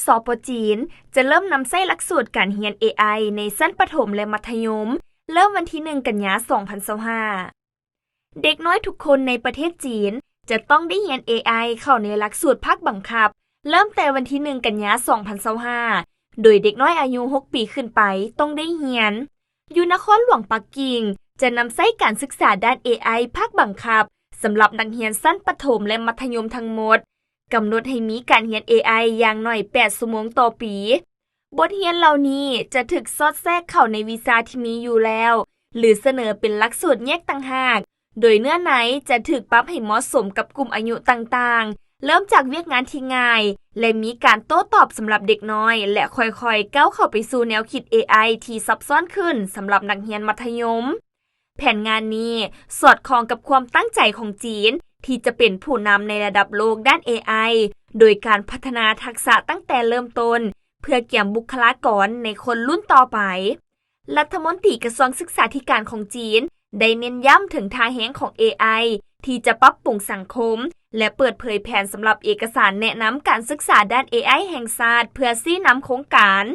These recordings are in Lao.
ສປ ຈີນ ຈະເລີ່ມນຳໃຊ້ຫຼັກສູດການຮຽນ ເອໄອ ໃນຊັ້ນປະຖົມ ແລະ ມັດທະຍົມ ເລີ່ມວັນທີໜຶ່ງ ກັນຍາ ສອງພັນຊາວຫ້າ. ເດັກນ້ອຍທຸກຄົນໃນປະເທດຈີນ ຈະຕ້ອງໄດ້ຮຽນ ເອໄອ ເຂົ້າໃນຫຼັກສູດພາກບັງຄັບ ເລີ່ມແຕ່ວັນທີໜຶ່ງ ກັນຍາ ສອງພັນຊາວຫ້າ ໂດຍເດັກນ້ອຍອາຍຸ ຫົກ ປີຂຶ້ນໄປ ຕ້ອງໄດ້ຮຽນ. ຢູ່ນະຄອນຫຼວງປັກກິ່ງ ຈະນຳໃຊ້ການສຶກສາດ້ານ ເອໄອ ພາກບັງຄັບ ສຳລັບນັກຮຽນຊັ້ນປະຖົມ ແລະ ມັດທະຍົມທັງໝົດ, ກຳນົດໃຫ້ມີການຮຽນ ເອໄອ ຢ່າງໜ້ອຍ ແປດ ຊົ່ວໂມງຕໍ່ປີ. ບົດຮຽນເຫຼົ່ານີ້ຈະຖືກສອດແຊກເຂົ້າໃນວິຊາທີ່ມີຢູ່ແລ້ວ ຫຼື ສະເໜີເປັນຫຼັກສູດແຍກຕ່າງຫາກ, ໂດຍເນື້ອໃນຈະຖືກປັບໃຫ້ເໝາະສົມກັບກຸ່ມອາຍຸຕ່າງໆ, ເລີ່ມຈາກວຽກງານທີ່ງ່າຍ ແລະ ມີການໂຕ້ຕອບສຳລັບເດັກນ້ອຍ ແລະ ຄ່ອຍໆ ກ້າວເຂົ້າໄປສູ່ແນວຄິດ ເອໄອ ທີ່ຊັບຊ້ອນຂຶ້ນສຳລັບນັກຮຽນມັດທະຍົມ. ແຜນງານນີ້ສອດຄ່ອງກັບຄວາມຕັ້ງໃຈຂອງຈີນ ທີ່ຈະເປັນຜູ້ນຳໃນລະດັບໂລກດ້ານ ເອໄອ ໂດຍການພັດທະນາທັກສະຕັ້ງແຕ່ເລີ່ມຕົ້ນ ເພື່ອກຽມບຸກຄະລາກອນໃນຄົນລຸ້ນຕໍ່ໄປ. ລັດຖະມົນຕີກະຊວງສຶກສາທິການຂອງຈີນ ໄດ້ເນັ້ນຢ້ຳເຖິງທ່າແຮງຂອງ ເອໄອ ທີ່ຈະປັບປຸງສັງຄົມ ແລະ ເປີດເຜີຍແຜນສຳລັບເອກະສານແນະນຳການສຶກສາດ້ານ ເອໄອ ແຫ່ງຊາດ ເພື່ອຊີ້ນຳໂຄງການ.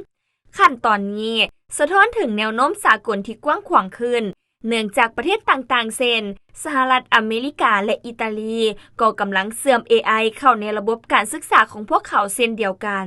ຂັ້ນຕອນນີ້ສະທ້ອນເຖິງແນວໂນ້ມສາກົນທີ່ກວ້າງຂວາງຂຶ້ນ, ເນື່ອງຈາກປະເທດຕ່າງໆ ເຊັ່ນ ສະຫະລັດອາເມລິກາ ແລະ ອີຕາລີ ກໍກຳລັງເຊື່ອມ ເອໄອ ເຂົ້າໃນລະບົບການສຶກສາຂອງພວກເຂົາເຊັ່ນດຽວກັນ.